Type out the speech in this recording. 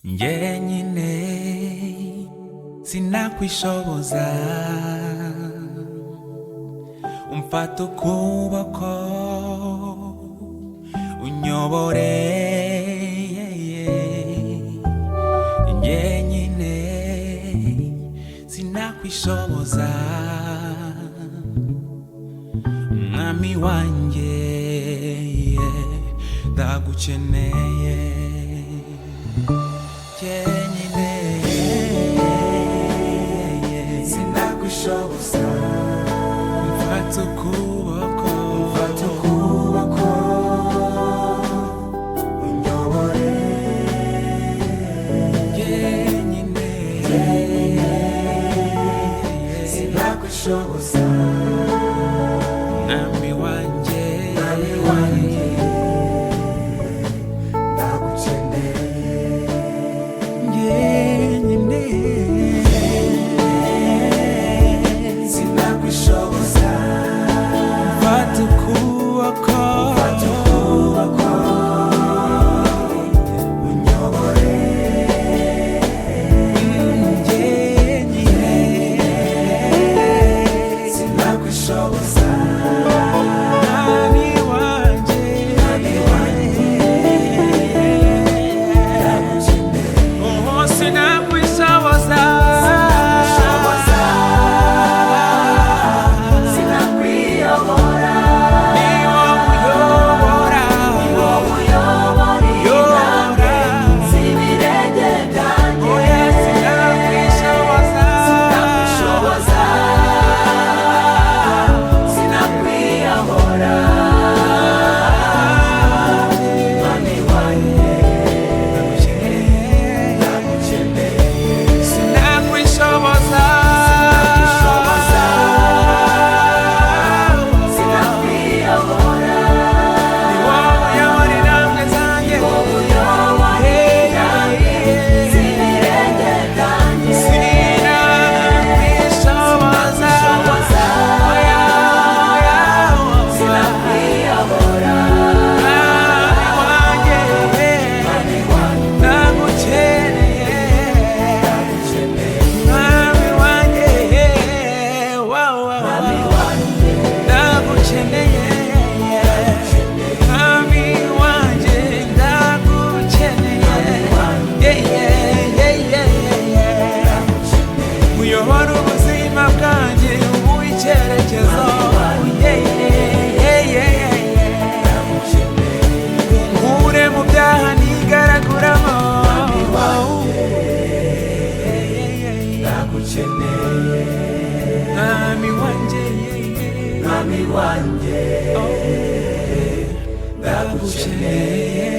Njyenyine sinakwishoboza, umfata ukuboko unyobore. Njyenyine sinakwishoboza, mwami wanjye, ndagukeneye. Njyenyine Sinakwishoboza. Mfata ukuboko. Mfata ukuboko unyobore. Njyenyine Sinakwishoboza. Mwami wanjye. Mwami wanjye, ndagukeneye. Njyenyine Sinakwishoboza. Mfata ukuboko. Mfata ukuboko unyobore. Njyenyine Sinakwishoboza. Mwami wanjye. Mwami wanjye, ndagukeneye. Oh, sinakwishoboza. Sinakwishoboza. Sinakwiyobora. Ni wowe uyobora. Ni wowe uyobora intambwe z'ibirenge byanjye. Oya, sinakwishoboza. Sinakwishoboza. Sinakwiyobora. Mwami wanjye, ndagukeneye. Sinakwishoboza. Sinakwishoboza. Sinakwiyobora. Ni wowe uyobora intambwe zanjye. Ni wowe uyobora intambwe z'ibirenge byanjye. Sinakwishoboza. Sinakwishoboza. Oya, oya, oya. Sinakwiyobora. Mwami wanjye, Mwami wanjye, ndagukeneye. ndagukeneye. Mwami wanjye, wa, wa, wa. Mwami wanjye, Ndagukeneye. Mwami wanjye, ndagukeneye. Yeah, yeah, yeah, yeah, yeah. ndagukeneye. Uyobora ubuzima bwanjye, ubuhe icyerekezo. Yeah, yeah, yeah, yeah, yeah. Ndagukeneye. Unkure mu byaha nigaraguramo. Mwami wanjye, ndagukeneye. Mwami wanjye, yeah, yeah. Mwami wanjye, ndagukeneye.